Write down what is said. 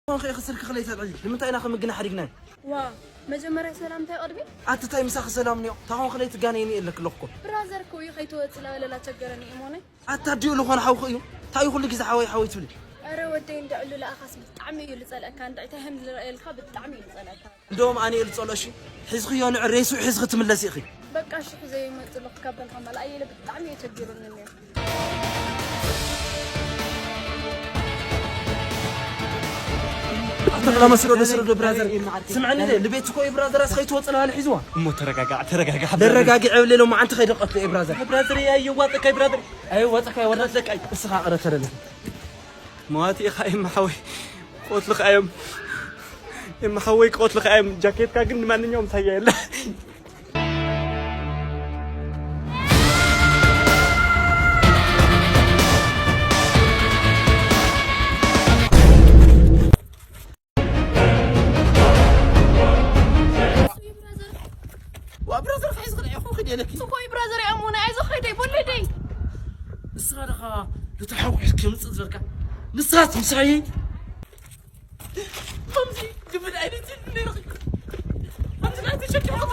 ኾንኸ ኢኺ ስልክኺ ለይተልዕሊ? ንምንታይ ኢና ከምግና ሓዲግናዮ? ዋ መጀመርያ ሰላምታ ይቐድሚ። ኣቲ ታይ ምሳኺ ሰላም ንዮ? ታኾንኺ ለይትጋነይኒ የለክለኹ እኮ። ብራዘር እኮ እዩ ከይተወፅላ ወለላ ቸገረኒ እሞነ። ኣታ ኣዲኡ ዝኾነ ሓውኺ እዩ። እንታይ እዩ ኩሉ ግዜ ሓወይ ሓወይ ትብሊ? ኧረ ወደይ እንድዕሉ ለኣኻስ ብጣዕሚ እዩ ልፀልአካ። እንድዒ እንታይ ከም ዝረእየልካ ብጣዕሚ እዩ ልፀልአካ። እንደውም ኣነ እየ ልፀልኦ እሺ። ሒዝኽዮ ንዕ ሬሱ ሒዝኺ ትምለሲ ኢኺ። በቃ እሺ ሒዘ ይመፅልኹ ካብ በልካ ማል ኣየለ ብጣዕሚ እዩ ቸጊሩኒ እኒኦ። ኣታ ብላ መስሎ ደስ ዶ ብራዘር። ስምዕኒ ደ ልቤት እኮ እዩ ብራዘር ኣስኸይ ትወፅና ኣነ ሒዝዋ። እሞ ተረጋጋዕ ተረጋጋዕ። ደረጋጊዕ እብለ ሎማዓንቲ ከይደ ቀትሎ እዩ ብራዘር። ብራዘር ኣየዋፀካይ ብራዘር። ኣየዋፀካይ ወላ ለቃይ። እስኻ ቅረ ተለለ። መዋቲ ኢኻ የማሓወይ። ቆትልኻ እዮም። የማሓወይ ቆትልኻ እዮም። ጃኬትካ ግን ንማንኛውም ሳያ የለ። ዋ ብራዘር ሒዝ ክድዒኹ ክደለኪ። ስኮይ ብራዘር እያ እሞ ናይ ኣይዞ ከይደይ ቦለደይ። ንስኻ ደኻ ነቲ ሓውሒ ከምፅእ ዝበልካ ንስኻስ ምሳይ። ከምዚ ግብል ዓይነት ነይርኺ። ከምዚ ናይ ተሸኪምካ